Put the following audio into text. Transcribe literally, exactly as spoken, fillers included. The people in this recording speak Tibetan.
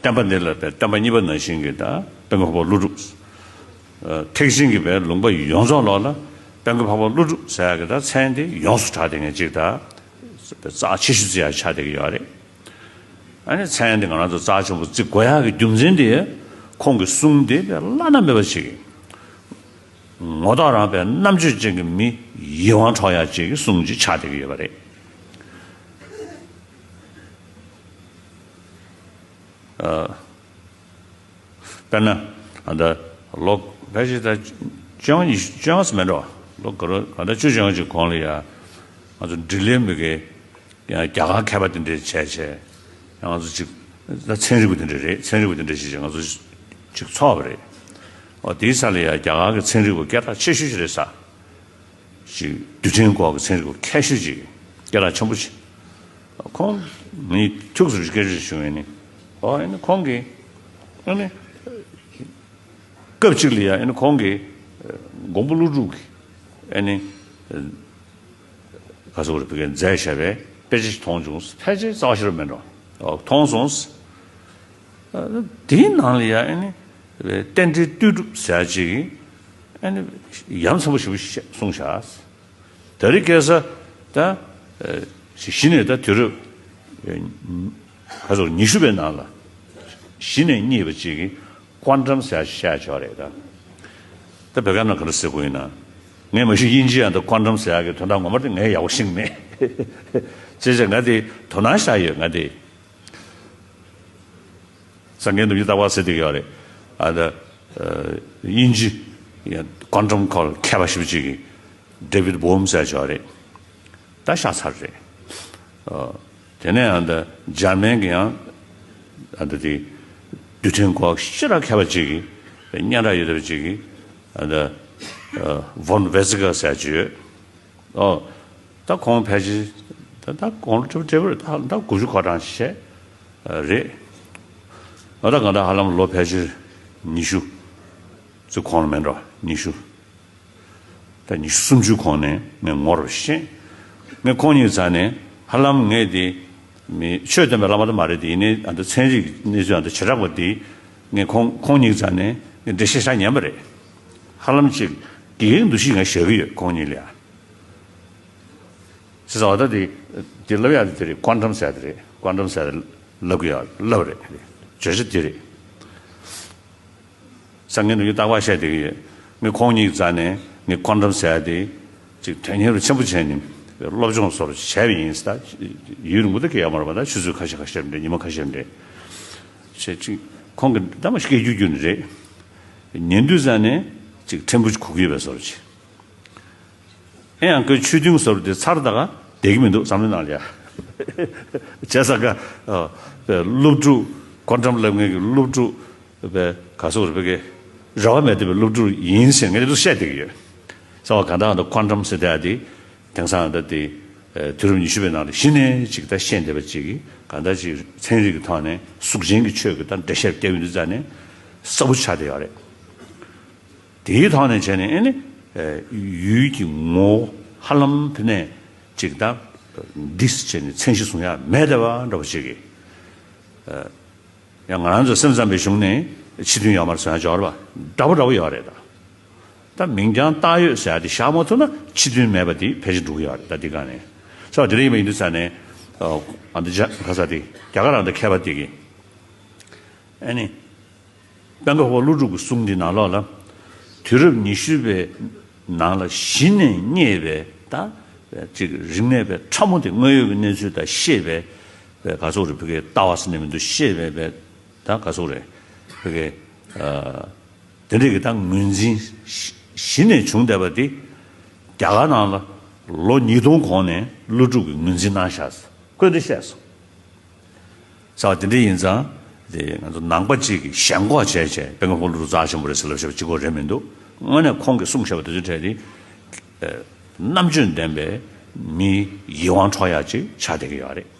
བསྟན་པ་འདི་ལ་བསྟན་པ་གཉིས་པ་ནང་བཞིན་གྱི་ད་དཔལ་མགོན་འཕགས་པ་ཀླུ་སྒྲུབ། ཐེག་ཆེན་གྱི་བའི་ལུང་པ་ཡོངས་རྫོགས་ལོག་ལ་དཔལ་མགོན་འཕགས་པ་ཀླུ་སྒྲུབ་ཟེར་ཡག་གི་ད་མཚན་དེ་ཡོངས་སུ་གྲགས་བསྡད་མཁན་ཅིག་ད་རྩ་ཆེ་ཤོས་ཅིག་ཡང་ཆགས་བསྡད་ཀྱི་ཡོད་རེད། ཨ་ནི་མཚན་དེ་ང་རང་ཚོ་རྩ་ཆེན་པོ་བརྩི་དགོས་ཡག་གི་རྒྱུ་མཚན་དེ་ཁོང་གི་གསུང་དེ་བླ་ན་མེད་པ་ཅིག་ངོ་ཐོག་རང་པའི་རྣམ་དཔྱོད་ཅན་གྱི་མི་ཡིད་དབང་འཕྲོག་ཡག་ཅིག་གི་གསུང་ཅིག་ཆགས་བསྡད་ཀྱི་ཡོད་པ་རེད། དཔེར་ན། ཨ་ད་ལོ་ཕལ་ཆེར་ད་བཅོ་ལྔ་ཉི་ཤུ་བཅོ་ལྔ་ཙམ་མེད་འགྲོ། ལོ་ག་རེ་ག་ད་བཅུ་བཅོ་ལྔ་ཅིག་གོང་ལ་ཡ། ང་ཚོ་འབྲི་ལེན་མི་གི་ཡང་རྒྱ་གར་མཁས་པ་དེ་འདྲས་བྱས་བྱས། ཡང་ང་ཚོ་ཅིག་ད་ཚན་རིག་པ་དེ་འདྲས་རེད། ཚན་རིག་པ་དེ་འདྲས་ཞིག་ང་ཚོ་ཅིག་ཚོགས་པ་རེད། ཨོ་དེའི་ས་ལ་ཡ་རྒྱ་གར་གི་ཚན་རིག་པ་སྐད་གྲགས་ཆེ་ཤོས་ཅིག་རེད་ས། ཅིག་རྡུལ་ཕྲན་སྐོར་གྱི་ཚན་རིག་པ་མཁས་ཤོས་ཅིག་སྐད་གྲགས་ཆེན་པོ་ཅིག་ཁོང་ངས་ཐུགས་སུ་སྐད་ཆ་ཞུ་ཡིན་ནི། ཨོ་ཨ་ནི་ཁོང་གིས་ཨ་ནི་སྐབས་གཅིག་ལ་ཡ་ཨ་ནི་ཁོང་གིས་མགོན་པོ་ཀླུ་སྒྲུབ་ཀྱི་ཨ་ནི་ག་ཟེར་དགོས་རེད། བོད་སྐད་མཛད་བཞག་པའི་དཔེ་ཆ་ཞིག་མཐོང་བྱུང་། ཕལ་ཆེར་རྩ་བ་ཤེས་རབ་མིན་འགྲོ། ཨོ་མཐོང་སོང་། དེའི་ནང་ལ་ཡ་ཨ་ནི་རྟེན་འབྲེལ་ལྟོས་གྲུབ་ཟེར་ཅིག་ཨ་ནི་ཡ་མཚན་པོ་ཞེ་པོ་ཞིག་གསུངས་བཞག་ད་རེས་ཁ་སང་ད་གཞི་ནས་ད་དུས་རབས་ག་ཚོད་ཉི་ཤུ་པའི་ནང་ལ་གཞི་ནས་རྙེད་པ་ཅིག་གི་ཀོན་ཊམ་ཟེར་ཡག་ཅིག་བཤད་ཆོག་རེད་ད། ད་བོད་སྐད་ནང་ག་རེ་ཟེར་དགོས་ཡིན་ན། ངས་མ་གཞི་དབྱིན་ཇི་ཡང་ད་ཀོན་ཊམ་ཟེར་ཡག་གི་དོན་དག་ངོ་མ་དེ་ངས་ཡག་པོ་ཤེས་ཀྱི་མེད། བྱས་ཙང་ང་དེ་དོ་སྣང་བཞག་ཡོད་ང་དེ། སངས་རྒྱས་ནུབ་ཀྱི་རྟག་པ་ཟེར་དེ་ཡོད་རེད། ཨ་ད། དབྱིན་ཇི། ཀོན་ཊམ་སྐོར་མཁས་པ་ཞེ་པོ་ཅིག་གིས། ཌེ་བིད་བྷོམ་ཟེར་ཅིག་ཡོད་རེད། ད་ཤག་ཚར་རེད། དེ་ནས་ཨ་ད་འཇར་མན་གྱི་ཡང་། ཨ་ད་དེ། རྡུལ་ཕྲན་སྐོར་ཞེ་དྲག་མཁས་པ་ཅིག་གིས། སྙན་གྲགས་ཡོད་པ་ཅིག་གིས། ཨ་ད། ཝོན་ཝེ་ཛི་ཀ་ཟེར་ཅིག་ཡོད། ཨོ། ད་ཁོང་ཕལ་ཆེར་ད་ད་གོང་ལ་ཁྲི་ཁྲི་བར་ད་ད་དགུ་བཅུ་ཁ་གྲངས་བྱས་རེད། ཨ་ད་གང་ལྟར་ཧ་ལམ་ལོ་ཕལ་ཆེར་ཉི་ཤུ་ཙམ་གོང་ལ་མེད་འགྲོ། ཉི་ཤུ། ད་ཉི་ཤུ་སུམ་ཅུ་གོང་ནས་ངས་ངོ་མ་ཤེས། ངས་ཁོང་གཉིས་རྩ་ནས་ཧ་ལམ་ངས་དེ་མི་ཆོས་སྟོན་པའི་བླ་མ་དེ་མ་རེད་དེ་ཡིན་ནའི་ཨ་ད་ཚན་རིག་གནས་ཚུལ་ཨ་ད་བྱེ་བྲག་པ་དེ་ངས་ཁོང་ཁོང་གཉིས་རྩ་ནས་ངས་འགྲེལ་བཤད་ཤ་ཉན་པ་རེད། ཧ་ལམ་ཅིག་དགེ་རྒན་འདུ་ཤེས་ང་བཞག་གི་ཡོད་ཁོང་གཉིས་ལ་ཡ། ཟེར་བ་ད་དེ་དེ་ལབ་ཡག་དེ་དེ་རེད། ཀོན་ཊམ་ཟེར་དེ་རེད། ཀོན་ཊམ་ཟེར་དེ་ལབ་གི་ཡོད་ལབ་རེད། བརྗོད་བྱ་དེ་རེད། སངས་རྒྱས་ནུབ་ཀྱི་རྟག་པ་བཤད་བསྡད་ཀྱི་ཡོད། ངས་ཁོང་གཉིས་རྩ་ནས་ངས་ཀོན་ཊམ་ཟེར་དེ་ཅིག་དོན་གཉེར་ཆེན་པོ་བྱས་ནས་སློབ་སྦྱོང་སོགས་བྱས་པ་ཡིན་ཟེར། ད་ཡུན་རིང་པོ་ད་གི་ཡོད་མ་རེད་པ། ད་ཆུ་ཚོད་ཁ་ཤས་ཁ་ཤས་རེད། ཉི་མ་ཁ་ཤས་རེད། བྱས་ཅིག་ཁོང་གི་ད་མ་སྐད་སྒྱུར་སྒྱུར་ནི་རེད། ཉན་དུས་རྩ་ནས་ཅིག་ཕྲན་བུ་ཅིག་གོ་གི་ཡོད་པའི་བཟོ་འདྲ་ཅིག་ཨེ་ཡང་ཁོའི་ཆོས་མཐུན་ཟེར་དེ་ཚར་ད་ག་བསྡད་ཀྱི་མི་འདུག་བསམ་བློའི་ནང་ལ་ཡ། བྱས་ཙང་ཀ་སློབ་ཕྲུག་ཀོན་ཊམ་སློབ་མཁན་གྱི་སློབ་ཕྲུག་པའི་ག་ཚོད་རེད་པའི་གི་རེ་བ་མེད་བསྡད་པའི་སློབ་ཕྲུག་ཡིན་ཟེར་ངས་དེ་ཚོ་བཤད་བསྡད་ཀྱི་ཡོད། ས་བ་ག་ད་ད་ཀོན་ཊམ་ཟེར་དེ་ཨ་དེ་དེང་སང་ད་དེ་དུས་རབས་ཉི་ཤུ་པའི་ནང་ལ་གཞི་ནས་ཅིག་ད་ཤེས་བསྡད་པ་ཅིག་གི་ག་ད་ཅིག་ཚན་རིག་གི་ཐོག་ནས་གཟུགས་ཅན་གྱི་ཆོས་ཀྱི་ད་འགྲེལ་བཤད་བལྟས་ཡོང་དུས་ཙ་ནས་གསལ་པོ་ཆགས་བསྡད་ཡོད་རེད། དེའི་ཐོག་ནས་བྱས་ནས་ཨེ་ནི། ཡུལ་གྱི་ངོ་བོ་ཧ་ལམ་དེ་ནས་ཅིག་ད། འདིས་བྱས་ནས་མཚན་གཞི་བཟུང་ཡག་མེད་བསྡད་པ་འདྲ་པོ་ཅིག་གི་ཡང་ང་རང་ཚོ་སེམས་ཙམ་པའི་གཞུང་ནས་ཕྱི་དོན་ཡོད་མ་རེད་བཟོ་ཡག་འབྱོར་བ་འདྲ་པོ་འདྲ་པོ་ཡོད་རེད་ད། ད་མིང་རྐྱང་བཏགས་ཡོད་ཟེར་ཡག་དེ་བཞག་མ་ཐུབ་ན་ཕྱི་དོན་མེད་པ་དེ་ཕལ་ཆེར་འགྲོ་གི་ཡོད་རེད་ད། འདི་ག་ནས་ས་བ་དེ་འདྲ་ཡིན་པ་ཡིན་དུས་ཙ་ནས། ཨ་འདི་ཇ་ག་ས་དེ་རྒྱ་གར་རང་ད་མཁས་པ་དེ་གི་ཨེ་ནི། དཔལ་མགོན་འཕགས་པ་ཀླུ་སྒྲུབ་ཀྱི་གསུང་འདི་ནང་ལོགས་ལ། དུས་རབས་ཉི་ཤུ་པའི་ནང་ལ་གཞི་ནས་རྙེད་པའི་ད། ཅིག་རིག་གནས་པའི་ཕྲ་མོ་དེ་དངོས་ཡོད་ཀྱི་གནས་ཚུལ་དང་ཤེས་པའི། པའི་ག་ཚོད་རེད་བོད་སྐད་ལྟ་བ་ཟེར་ནས་མི་འདུག་ཤེས་པའི་པའི་ད་ག་ཚོད་རེད་བོད་སྐད། དེ་འདྲས་ཀྱི་ད་ངོས་འཛིན་གཞི་ནས་བྱུང་བསྡད་པ་འདི། རྒྱ་གར་ནང་ལ་ལོ་ཉིས་སྟོང་གོང་ནས་ཀླུ་སྒྲུབ་ཀྱིས་ངོས་འཛིན་གནང་བཞག་ཁོས་འདི་བཤད་སོང་། ས་བ་དེ་འདྲ་ཡིན་ཙང་། དེ་ང་ཚོ་ནང་པ་གཅིག་གིས་ཞེན་ཁོག་བྱས་བྱས་དཔལ་མགོན་འཕགས་པ་ཀླུ་སྒྲུབ་རྩ་ཆེན་པོ་རེད་ཟེར་ལབ་བཞག་པ་གཅིག་པོ་རེད་མི་འདུག་དངོས་གནས་ཁོང་གིས་གསུངས་བཞག་པ་དེ་ཚོའི་གྲས་དེ། རྣམ་དཔྱོད་ལྡན་པའི་མིའི་ཡིད་དབང་འཕྲོག་ཡག་ཅིག་ཆགས་བསྡད་ཀྱི་ཡོད་རེད།